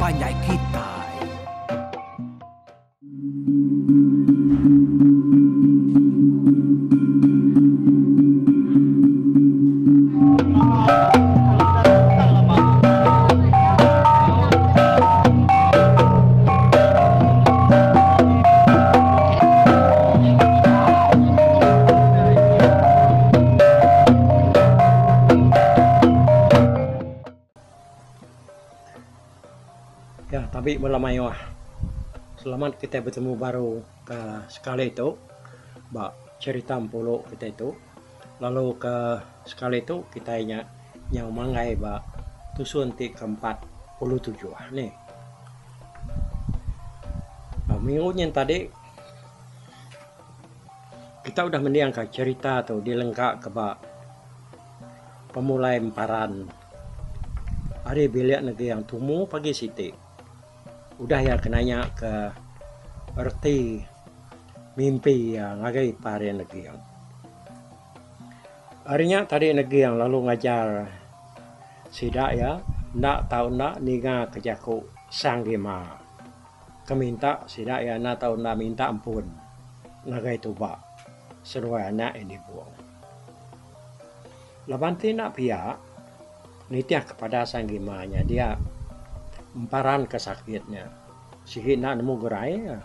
panjai kitai. Ya tabi bala mayuh. Selamat kitai betemu baru ke sekali tu ba cherita empulu kitai tu lalu ke sekali tu kitai nya nyau manggai ba tusun ti ke 47 nih. Minggu nyin tadi kita udah mendingka cherita tu dilengka ke ba pemulai emparan ari bilik neging tumu pagi siti. Udah iya ke nanya ke reti mimpi iya ngagai ipar iya neging. Ari nya tadi neging lalu ngajar sida iya enda tau enda ninga ke jaku Sang Gima ke minta sida iya enda tau enda minta ampun ngagai tuba seduai anak iya nibung. Laban ti enda pia, nitih kepada Sang Gima nya dia emparan ke sakit nya sigi enda nemu gerai iya.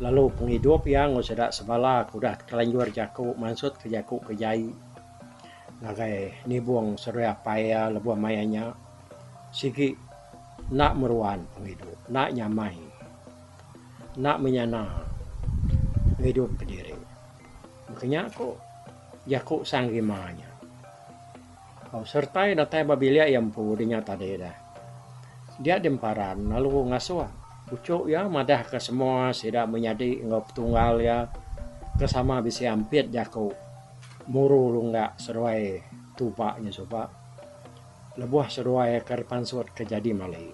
Lalu pengidup iya enggau sida sebala ke udah tekelanjur jaku mansut ke jaku ke jai ngagai nibung seduai apai iya lebuh maya nya sigi enda meruan pengidup, enda nyamai, enda menyana ngidup kediri. Baka nya ku jaku Sang Gima nya. Au sertai datai ba bilik iya empu dinya tadi dah. Dia diemparan lalu ngasuh uchu iya madahka semua sida menyadi enggau petunggal iya ke sama bisi ampit jaku muru lungga seduai tuba nya suba lebuh seduai ke pansut ke jadi mali.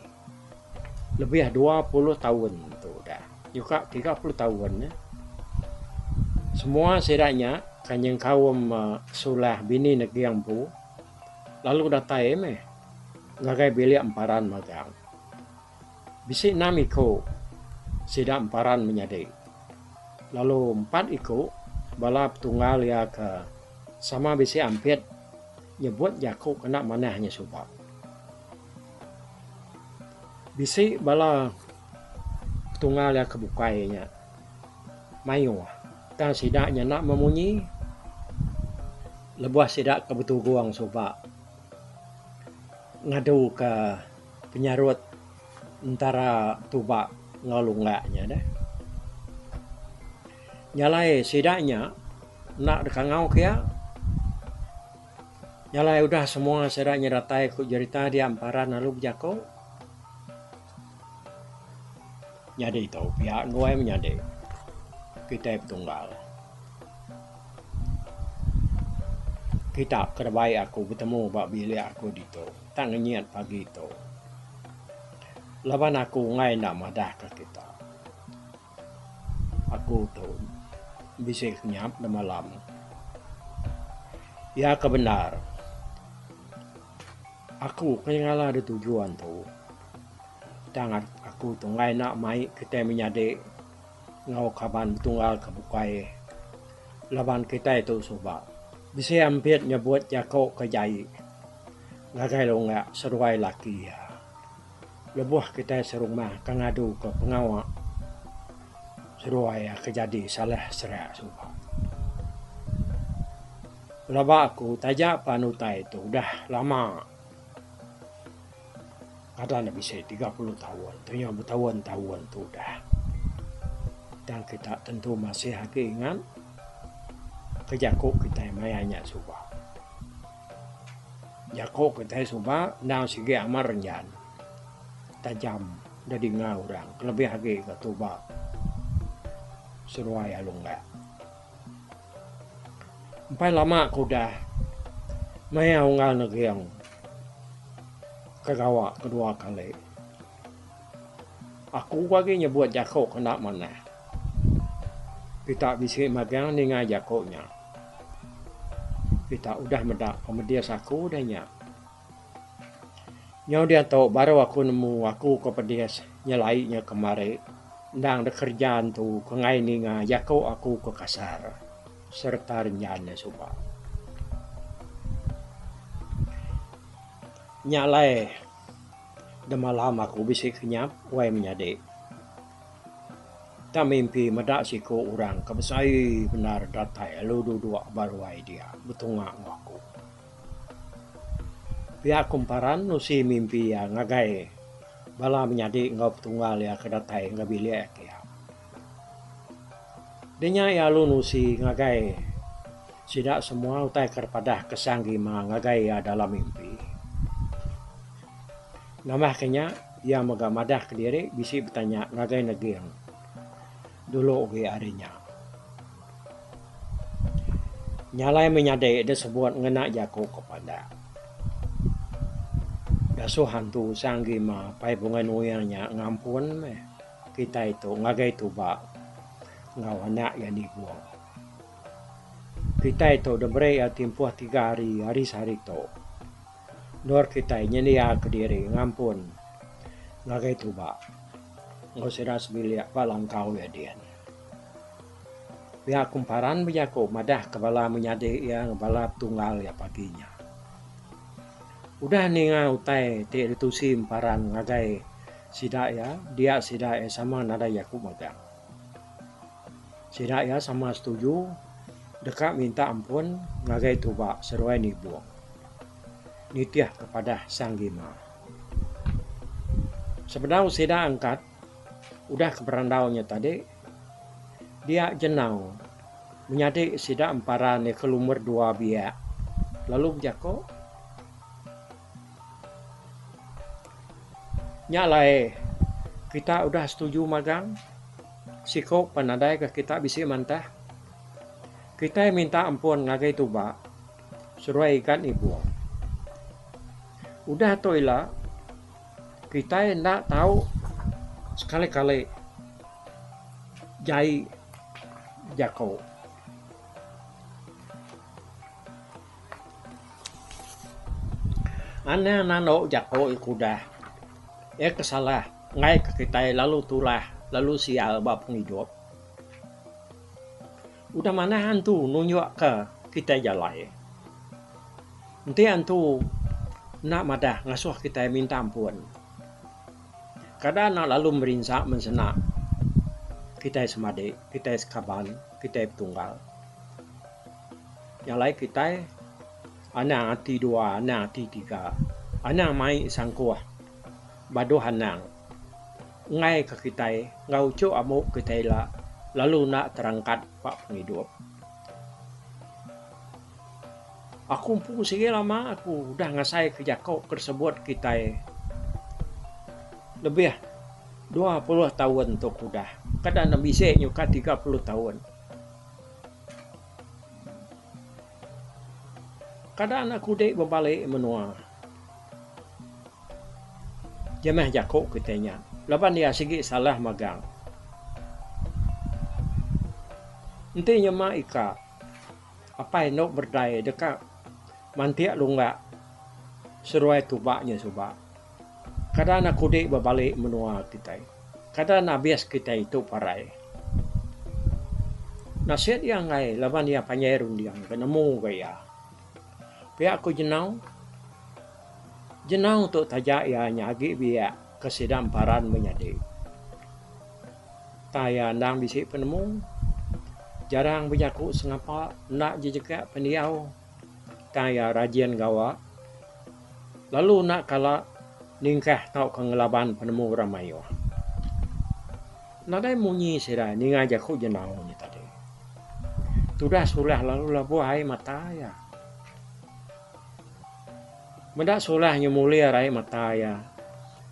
Lebih 20 taun tu udah nyuka 30 taun. Semua sida nya ke nyengkaum Sulah bini Neging empu lalu datai meh ngagai bilik emparan magang. Bisi enam iku sida emparan menyadi lalu empat iku bala petunggal iya ke sama bisi ampit nyebut jaku kena manah nya suba. Bisi bala petunggal iya ke bukai nya. Mayuh tang sida nya enda memunyi lebuh sida ke betugung suba ngaduka penyarut entara tuba enggau lungga nya deh. Nya alai sida nya enda dikangau ke iya. Nya alai udah semua sida nya datai ku jerita dia emparan lalu bejaku. Nyadi tu pia enggoi menyadi kitai betunggal. Kita ke dibai aku betemu ba bilik aku ditu tang ngenyit pagi tu. Laban aku enggai enda madah ka kita. Aku tu bisi kenyap demalam. Iya ke bendar aku ke nyengala da tujuan tu. Tang aku tu enggai enda mai kitai menyadi enggau kaban betunggal ke bukai laban kitai tu suba bisi ampit nyebut jaku ke jai ngagai lungga seduai laki iya. Lebuh kitai serumah ke ngadu ke pengawa seduai iya ke jadi salah serak suba. Pelaba aku taja pan utai tu udah lama. Kada ne bisi 30 taun tu nyau betaun-taun tu udah. Tang kita tentu masih agi ingat ke jaku kitai maya nya suba. Jaku kitai suba endang sigi amat renjan tajam da dinga orang kelebih agi ga tuba seruai alu enggak. Empai lama ke udah maya unggal neging ke gawa kedua kali. Aku agi nyebut jaku ke enda manah. Kita bisi magang ninga jaku nya. Kita udah meda pemedis aku udah nya. Nyau diatu baru aku nemu aku ke pedis nyelai nya kemari endang dek kereja entu ke enggai ninga jaku aku ke kasar sereta renjan nya suba. Nya alai demalam aku bisi kenyap wai menyadi. Tang mimpi meda siku orang ke besai bendar datai lalu duduk ba ruai dia betunga enggau aku. Pia ku Emparan nusi mimpi iya ngagai bala menyadi enggau petunggal iya ke datai enggau bilik iya kiya. Dinya iya lalu nusi ngagai sida semua utai ke dipadah ke Sang Gima ngagai iya dalam mimpi. Nambahka nya, iya mega madah kediri bisi betanya ngagai Neging dulu agi ari nya. Nya alai menyadi disebut ngena jaku ke pandak. Dasuh antu Sang Gima pai Bungai Nuing nya ngampun meh kitai tu ngagai tuba enggau anak iya Nibong. Kitai tu diberi iya timpuh tiga hari ari sehari tu. Endur kitai nyendiaka diri ngampun ngagai tuba enggau sida sebilik ba langkau iya din. Pia ku Emparan bejaku madahka bala menyadi iya enggau bala petunggal iya pagi nya. Udah ninga utai ti ditusi Emparan ngagai sida iya, dia sida iya sama nadai jaku magang. Sida iya sama setuju deka minta ampun ngagai tuba seruai nibung nitihka padah Sang Gima. Sebedau sida angkat udah ke berandau nya tadi dia jenau menyadi sida emparan iya ke lumur dua biak lalu bejaku. Nya alai kita udah setuju magang siku pan nadai ga kita bisi mantah. Kitai minta ampun ngagai tuba seruai igat nibung. Udah tu ila kitai enda tau sekali-kali jai jaku. Anang nandu jaku iya ke udah. Iya ke salah enggai ke kitai lalu tulah lalu sial ba pengidup. Udah manah antu nunjukka kitai jalai. Enti antu enda madah ngasuh kitai minta ampun. Kada enda lalu merinsa mensena kitai semadi, kitai sekaban, kitai betunggal. Nya alai kitai anang ati dua, anang ati tiga. Anang mai sangkuh baduh anang enggai ke kitai enggau uchu ambu kitai ila lalu enda terangkat ba pengidup. Aku empu sigi lama aku udah ngasai ke jaku ke disebut kitai lebih 20 taun tu ke udah. Kada ne bisi nyukat 30 taun. Kada anak kudi bebali menua. Jemah jaku kitai nya laban iya sigi salah magang. Enti nyema ika apai endo berdai deka mantik lungga seruai tuba nya suba. Kada anak kudi bebali menua kitai. Kada ne abis kitai itu parai. Nasit iya enggai laban iya panjai runding ke nemu ga iya. Pia ku Jenau. Jenau tu taja iya nya agi biak ke sida emparan menyadi. Tang iya endang bisi penemu. Jarang bejaku sengapa enda jejeka pendiau. Tang iya rajin gawa lalu enda kala ningkah tauka ngelaban penemu orang mayuh. Nadai munyi sida ninga jaku jenau nya tadi. Tudah sulah lalu labuh ai mata iya. Meda sulah nya mulir ai mata iya,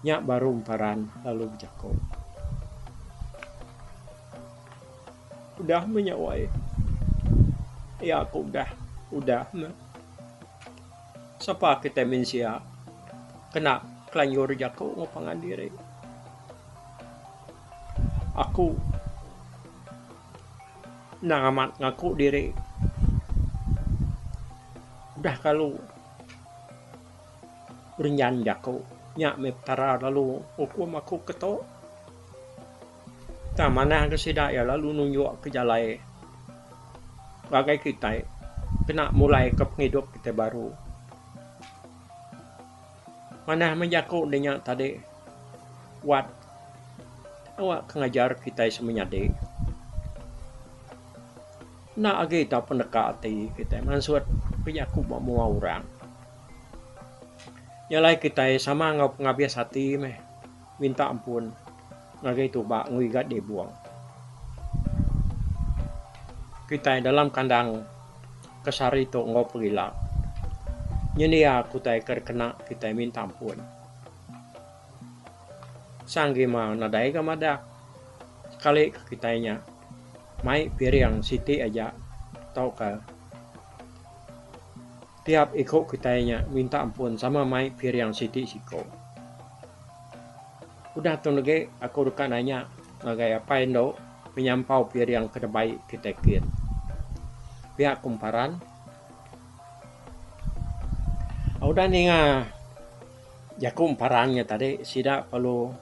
nya baru emparan lalu bejaku. Udah meh nya wai. Iya ku udah, udah meh. Sapa kitai mensia kena kelanjur jaku enggau pangan diri. Aku endang amat ngaku diri udah kalu renjan jaku. Nya meh Petara lalu ngukum aku ke tu. Tang manah ga sida iya lalu nunjuk ke jalai ngagai kitai kena mulai ke pengidup kitai baru. Manah meh jaku ne nya tadi wat awak ke ngajar kitai semenyadi. Enda agi tau peneka ati kitai mansut ke jaku ba mua orang. Nya alai kitai sama enggau pengabis ati meh minta ampun ngagai tuba enggau igat dibung. Kitai dalam kandang ke sehari tu enggau pegila nyendia ke utai ke dikena kitai minta ampun. Sang gima nadai ga madah sekali ke kitai nya mai piring siti aja tauka Tiap iku kitai nya minta ampun sama mai piring siti siko. Udah tu legi aku deka nanya ngagai apai endo penyampau piring ke dibai kitai kin. Pia ku Emparan. Udah ninga jaku Emparan nya tadi sida perlu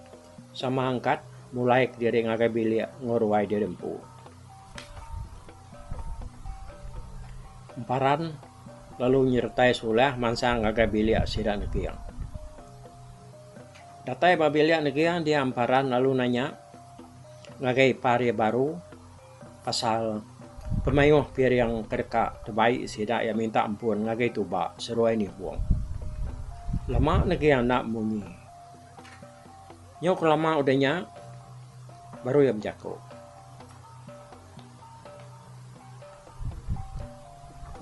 sama angkat mulai kediri ngagai bilik enggau ruai diri empu. Emparan lalu nyeretai sulah mansang ngagai bilik sida neging. Datai ba bilik neging dia Emparan lalu nanya ngagai ipar iya baru pasal pemayuh piring ke deka tebai sida iya minta ampun ngagai tuba seruai nibung. Lama neging enda munyi. Nyau kelama udah nya baru iya bejaku.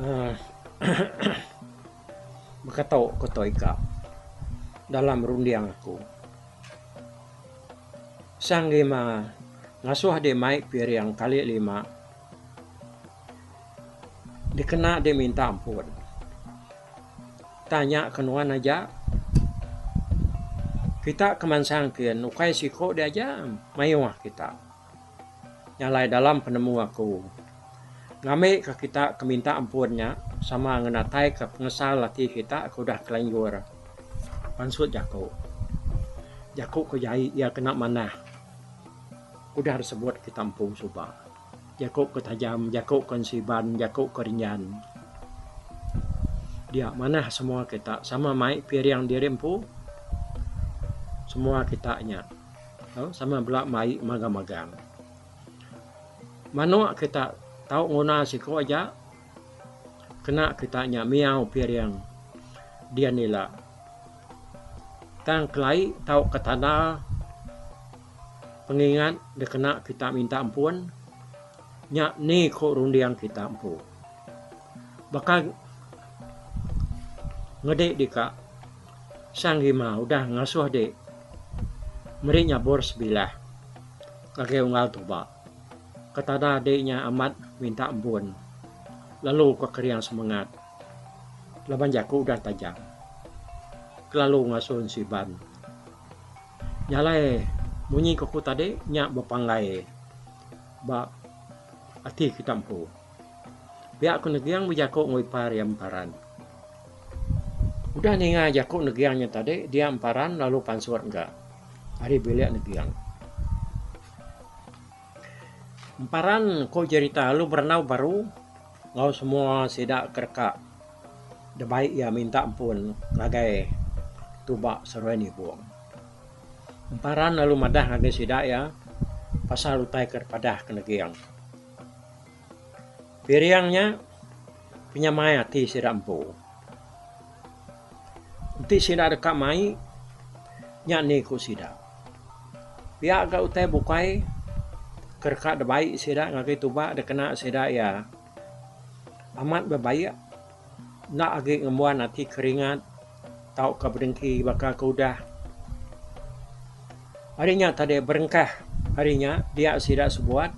uhh Baka tu ku Toi Ka dalam runding aku. Sang Gima ngasuh dek mai piring kali lima dikena dek minta ampun. Tanya ke nuan aja. Kita ke mansang kin ukai siko dek aja mayuh kita. Nya alai dalam penemu aku, ngambika kita ke minta ampun nya sama ngenataika pengesal ati kita ke udah kelanjur pansut jaku. Jaku ke jai iya kena manah udah disebut kita empu suba. Jaku ke tajam, jaku ke ensiban, jaku ke rinjan. Dia manah semua kita sama mai piring diri empu semua kita nya. Sama bela mai magang-magang. Manuk kita tau nguna siku aja kena kita nya miau piring dian ila. Tang kelai tauka tanda pengingat dikena kita minta ampun nya ni ku runding kita empu. Baka ngedi deka. Sang Rima udah ngasuh dik meri nyabur sebilah ngagai unggal tuba. Ketada dik nya amat minta ampun lalu ka kering semengat laban jaku udah tajam kelalu ngasuh ensiban. Nya alai munyi ku aku tadi nya bepanggai ba ati kita empu. Pia ku Neging bejaku enggau ipar iya Emparan. Udah ninga jaku Neging nya tadi dia Emparan lalu pansut ga ari bilik Neging. Emparan ku jerita lalu berandau baru enggau semua sida ke deka dibai iya minta ampun ngagai tuba Seruan Nibong. Emparan lalu madah ngagai sida iya pasal utai ke dipadah ke Neging. Piring nya penyamai ati sida empu. Enti sida deka mai nya ni ku sida. Pia ga utai bukai ke deka dibai sida ngagai tuba dikena sida iya amat bebaik enda agi ngembuan ati keringat tauka bedengki baka ke udah. Ari nya tadi berengkah ari nya dia sida sebuat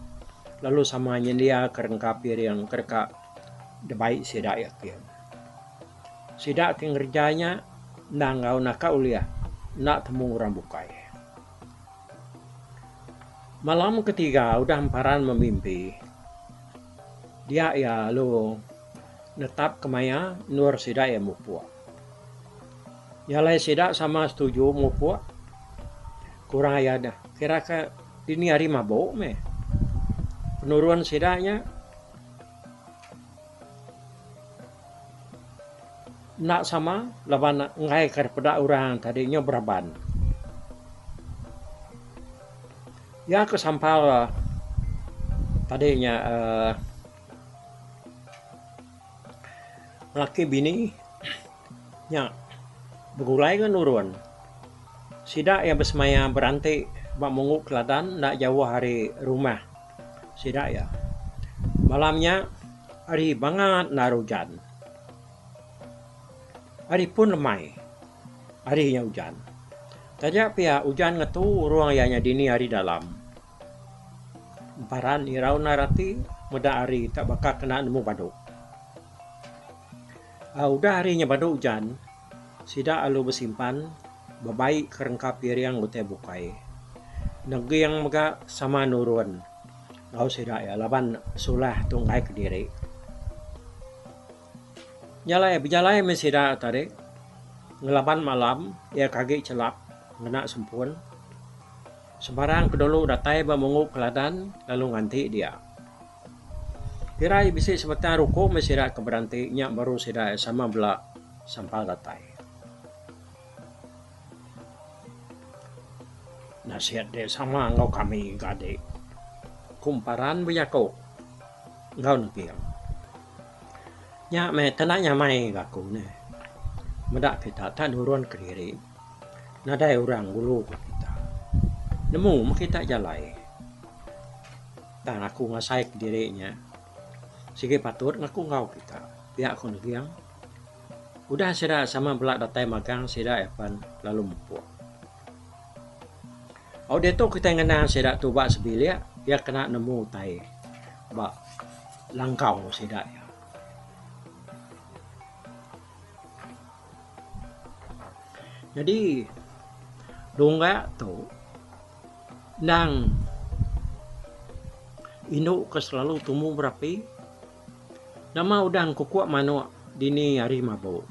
lalu sama nyendiaka rengka piring ke deka dibai sida yakin. Sida ti ngereja nya endang enggau naka ulih enda temu orang bukai. Malam ketiga udah emparan memimpi dia iya lalu netapka maya endur sida iya mupuk. Nya alai sida sama setuju mupuk kurang iya dah kira ka dini hari mabuk meh. Penurun sida nya enda sama laban enggai ka peda orang tadi nya beraban. Iya ke sampal tadi nya uhh Laki bini nya begulai enggau nurun. Sida iya besemaya beranti ba munggu keladan enda jauh ari rumah sida iya. Malam nya hari bangat endar ujan. Hari pun lemai hari nya ujan. Taja pia ujan ngetu urung iya nya dini hari dalam. Emparan irau endar ati meda hari tak baka kena nemu badu. Aaa udah hari nya badu ujan sida lalu besimpan bebai ke rengka piring utai bukai. Neging mega sama nurun enggau sida iya laban sulah tu enggai kediri. Nya alai bejalai meh sida tadi ngelaban malam iya ke agi chelap ngena sempun. Sebarang ke dulu datai ba munggu keladan lalu nganti dia. Kirai bisi sebatang ruku meh sida ke beranti nya baru sida sama bela sampal datai. Nasit dek sama enggau kami ga dik. Ku Emparan bejaku enggau Neging. Nya meh tena nyamai ga aku neh. Meda kita tak nurun kediri. Nadai orang ngulu ka kita. Nemu meh kita jalai. Tang aku ngasai kediri nya sigi patut ngaku enggau kita pia ku Neging. Udah sida sama bela datai magang sida iya pan lalu mupuk. Au diatu kitai ngenang sida tuba sebilik iya kena nemu utai ba langkau sida iya. Nyadi lungga tu endang indu ke selalu tumu berapi nama udah engkukuk manok dini hari mabuk.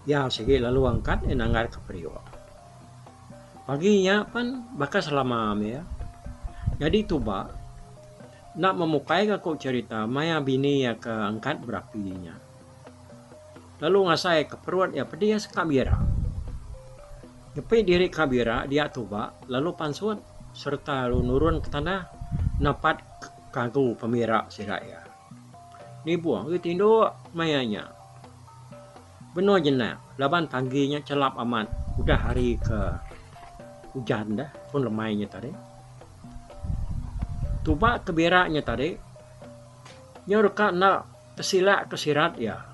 Iya sigi lalu angkat iya nanggar ke periuk. Pagi nya pan baka selama meh iya. Nyadi tuba enda memukai ga ku cherita maya bini iya ke angkat berapi nya. Lalu ngasai ke perut iya pedis ka bira. Nyepi diri ka bira dia tuba lalu pansut sereta lalu nurun ke tanah nepat kagu pemira sida iya. Nibuh agi tinduk maya nya. Benung jenak laban pagi nya chelap amat udah hari ke ujan deh pun lemai nya tadi. Tuba ke bira nya tadi nyau deka enda Tesilak ke sirat iya.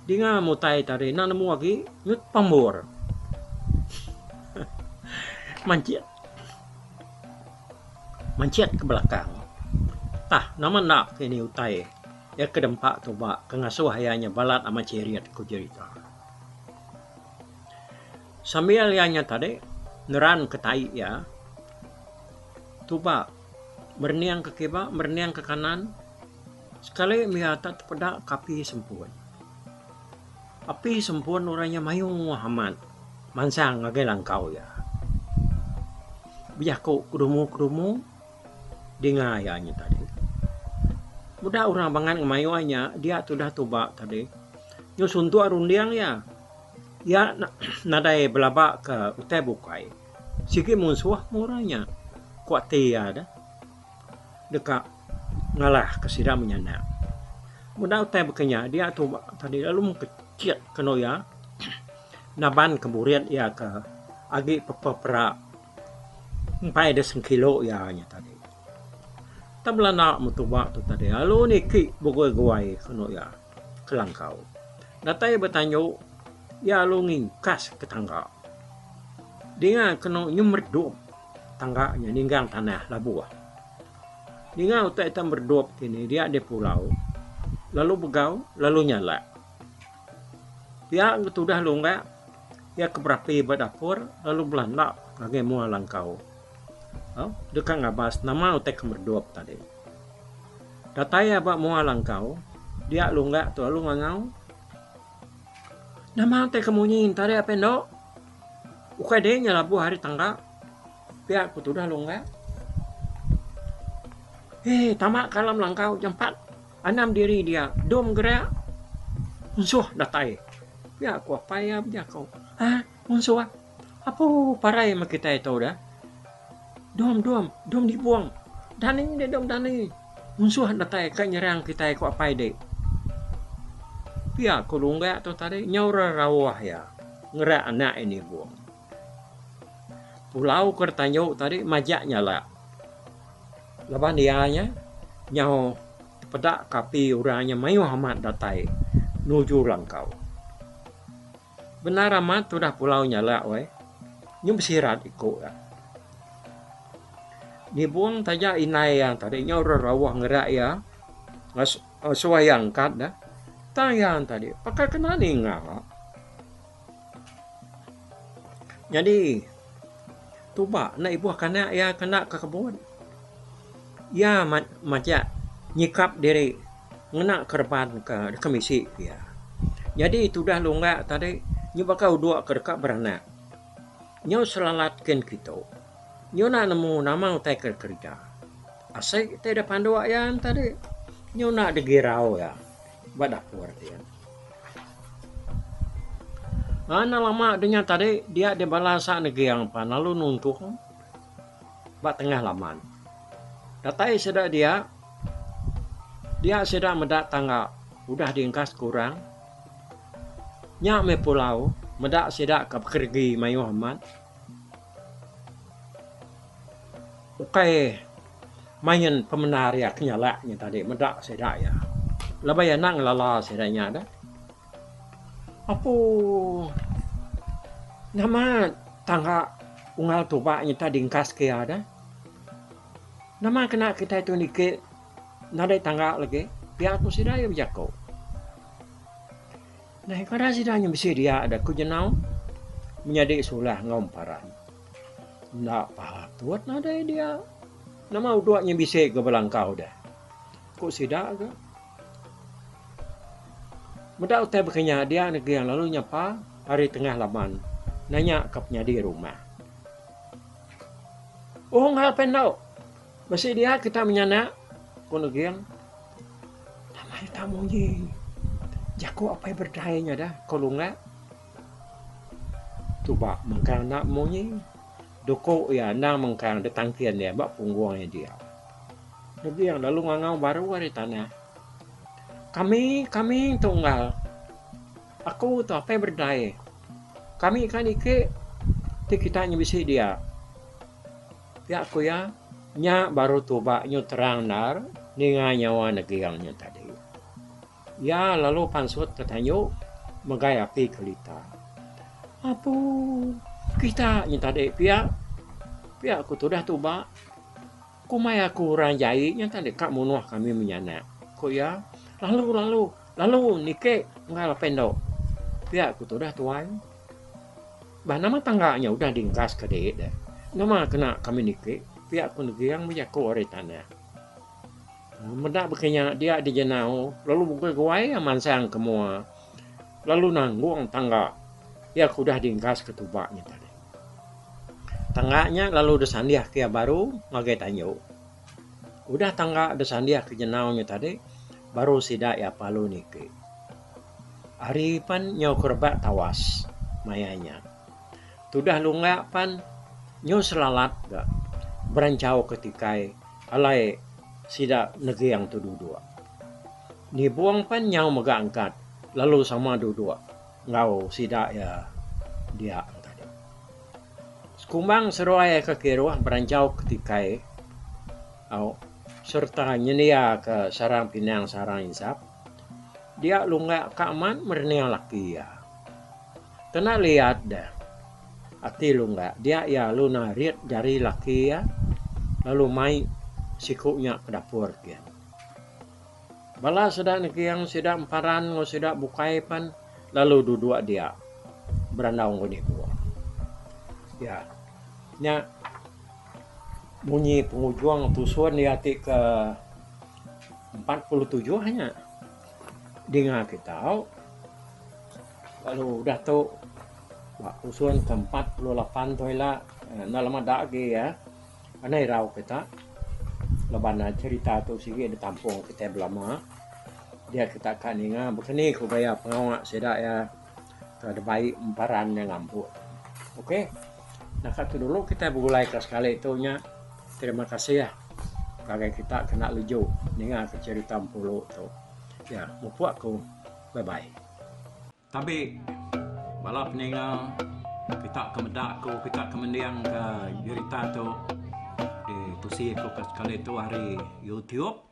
Dinga mutai tadi enda nemu agi nyut pambur. Manchit. Manchit ke belakang. Tah nama enda ke ini utai iya ke dempa tuba ke ngasuh iya nya balat amat chirit ku jerita. Sambil iya nya tadi neran ke tai iya tuba merening ke kiba merening ke kanan. Sekali mia tak tepeda ke api sempun. Api sempun orang nya mayuh amat mansang ngagai langkau iya. Bejaku kedumu-kedumu dinga iya nya tadi. Meda orang bangat ngemayuh nya dia tudah tuba tadi nyau suntuk runding iya. Iya nadai belaba ke utai bukai. Sigi munsuh meh orang nya ku ati iya deh. Deka ngalah ke sida menyanak. Meda utai baka nya dia tu tadi lalu mengkechit kenu iya naban ke burit iya ke agi pepera empai deh sengkilo iya nya tadi. Tang belanda metuba tu tadi lalu niki beguai-guai kenu iya ke langkau. Datai betanju iya lalu ngingkas ke tangga. Dinga kenu nyemeredup tangga nya ninggang tanah labuh. Ninga utai ita meredup kini dia di pulau lalu begau lalu nyalak. Pia ke tudah lungga iya ke berapi ba dapur lalu belanda ngagai mua langkau au deka ngabas nama utai ke meredup tadi. Datai iya ba mua langkau dia lungga tu lalu ngangau. Nama utai ke munyi enta deh apai endo. Ukai deh nya labuh ari tangga. Pia ku tudah lungga. Hei tama ke alam langkau jampat anam diri dia dom gerak munsuh datai. Pia ku apai iya bejaku. Hah munsuh. Apu parai meh kitai tu deh. Dom dom dom nibung. Dani deh dom dani. Munsuh datai ka nyerang kitai ku apai dek. Pia ku lungga tu tadi nyau rerauh iya ngerak anak iya nibung. Pulau ke ditanju tadi majak nyala. Laban iya nya nyau tepeda ka api orang nya mayuh amat datai nuju langkau. Bendar amat tudah pulau nyala weh. Nyu besirat iku iya. Nibung taja indai iya tadi nyau rerauh ngerak iya suah iya angkat ne. Tang iya tadi pakai kena ninga. Nyadi tuba enda ibuh kanak iya kena ke kebun. Iya majak nyikap diri ngena kereban ke deka misi iya. Nyadi tudah lungga tadi nyu baka udok ke deka beranak. Nyu selalat kin kitu. Nyu enda nemu nama utai ke kereja. Asai ti da panduk iya ne tadi nyu enda degirau iya ba dapur ti. Enda lama dunya tadi dia dibala sa neging pan lalu nuntung. Ba tengah laman. Datai sida dia, dia sida meda tangga udah diengkas ke orang. Nya meh pulau meda sida ke bekeregi mayuh amat. Ukai main pemendar iya ke nyalak nya tadi meda sida iya. Laban iya enda ngelala sida nya deh. Apu nama tangga unggal tuba nyita dingkas ke iya deh. Nama kena kitai tu niki nadai tangga lagi pia ku sida iya bejaku. Nai kada sida nya bisi dia da ku jenau menyadi sulah enggau emparan. Enda patut nadai dia. Nama udok nya bisi ga belangkau deh. Ku sida ga. Meda utai baka nya dia neging lalu nyapa ari tengah laman nanya ka penyadi rumah. Uhh enggau pen endo bisi dia kita menyanak ku neging. Nama ita munyi jaku apai berdai nya dah ku lungga. Tuba mengkang enda munyi duku iya endang mengkang ditangkin iya ba punggung iya dia. Neging lalu ngangau baru ari tanah. Kami, kami tu unggal. Aku tu apai berdai. Kami ka niki ti kita nya bisi dia. Pia ku iya, nya baru tuba nyu terang endar ninga nyawa neging nya tadi. Iya lalu pansut ke tanyu megai api kelita. Apu kita nya tadi pia, pia ku tudah tuba. Kumbai aku orang jai nya tadi ka munuh kami menyanak, ku iya. Lalu lalu lalu niki enggau apai endo. Pia ku tudah tuai. Bah nama tangga nya udah diengkas ke dek deh. Nama kena kami niki, pia ku Neging bejaku ari tanah. Meda baka nya dia dijenau lalu bugui guai iya mansang ke mua lalu nanggung tangga iya ke udah diengkas ke tuba nya tadi. Tangga nya lalu disandih ke iya baru ngagai tanju. Udah tangga disandih ke jenau nya tadi baru sida iya palu niki. Hari pan nyau ke rebak tawas maya nya. Tudah lungga pan nyu selalat ga beranchau ke tikai alai sida neging tu duduk. Nibung pan nyau mega angkat lalu sama duduk. Enggau sida iya dia tadi. Sekumbang seruai ke kiruh beranjau ke tikai au sereta nyendiaka sarang pinang sarang insap dia lungga ka amat merening laki iya. Kena liat deh ati lungga dia iya lalu narit jari laki iya lalu mai siku nya ke dapur gin. Bala sida neging sida emparan enggau sida bukai pan lalu duduk dia berandau enggau nibuh. Ya nya munyi pengujung tusun iya ti ke 47 nya dinga kita. Lalu udah tu ba tusun ke 48 tu ila enda lama da agi iya anang irau kita laban cherita tu sigi ditampung kitai belama dia kita ka ninga baka ni ku gaya pengawa sida iya ke dibai emparan nya ngampu. Ok naka tu dulu kitai begulai ka sekali tu nya terima kasih ngagai kita kena leju ninga ke cherita empulu tu. Ya mupuk ku bye bye. Tabi bala peninga kita ke meda aku kita ke mending ka jerita tu ditusi aku ka sekali tu ari YouTube.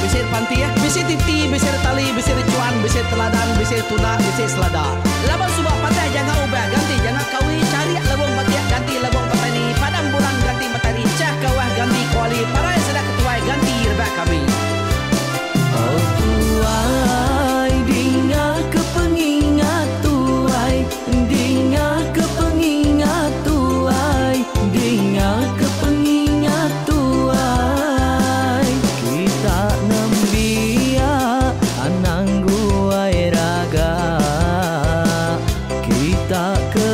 Bisi pantih, bisi titi, bisi tali, bisi rechuan, bisi teladan, bisi tuna, bisi selada. Laban suba patah janga ubah ganti janga kawi, charik lebong batik ganti lebong petani, padam bulan ganti matari, chah kawah ganti kuali, parai sida ketuai ganti rebak kami. Oh tuai dinga ke pengingat tuai dinga ke pengingat tuai dinga ke pengingat tuai kita nembiak anang guai raga kita ke.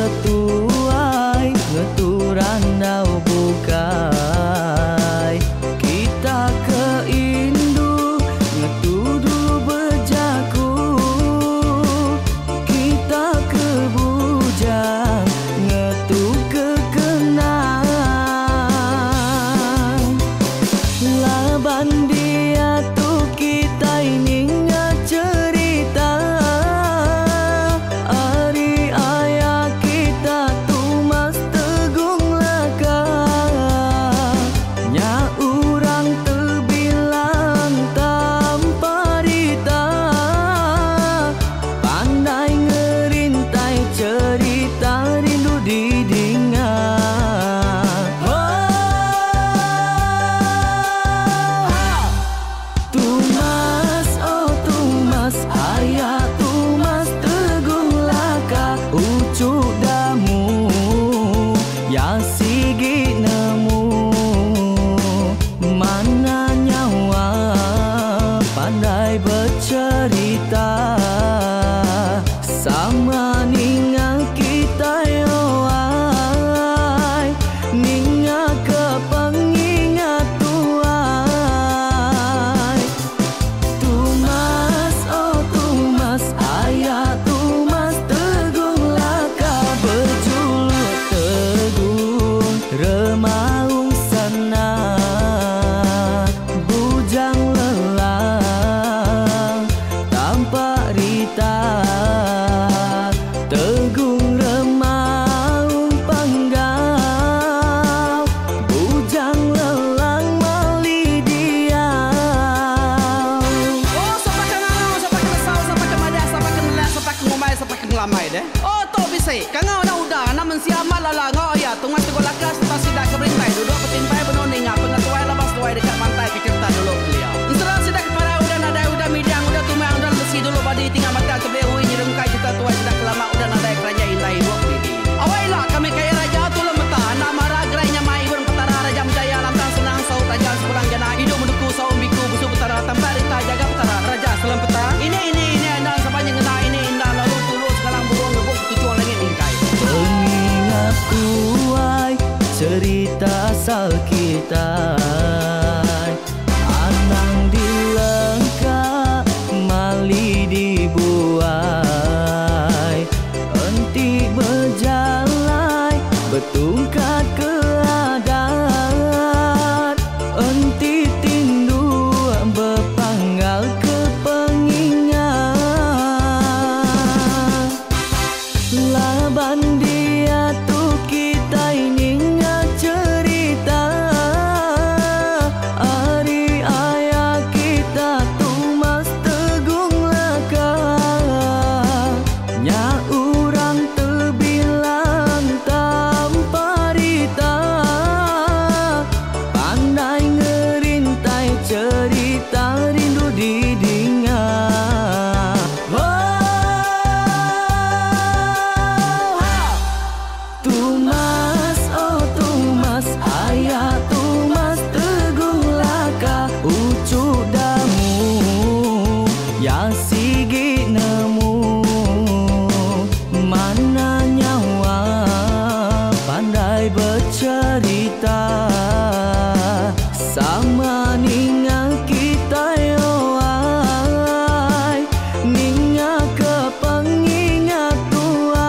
Ninga kitai oh ai Ninga ke pengingat tuai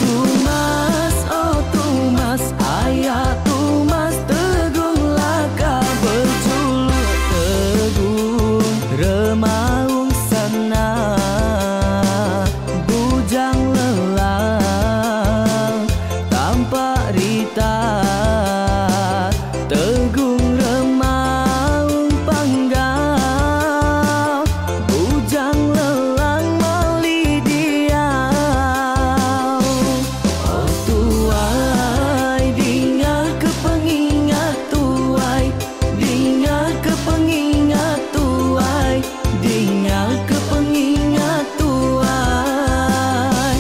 Tumas oh Tumas aya Tumas Tegung Laka bejuluk Tegung Remaung Sana Bujang Lelang Tampak Rita Tegung Remaung Panggau Bujang Lelang Mali Diau Oh tuai dinga ke pengingat tuai Dinga ke pengingat tuai Dinga ke pengingat tuai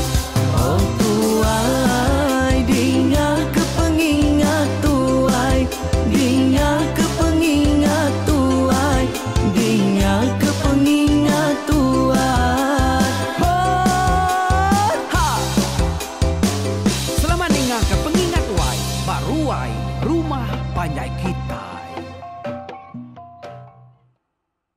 Oh tuai dinga ke pengingat tuai Dinga ke pengingat tuai Dinga ke pengingat tuai Ho ha Selamat ninga ke pengingat tuai ba ruai rumah panjai kita.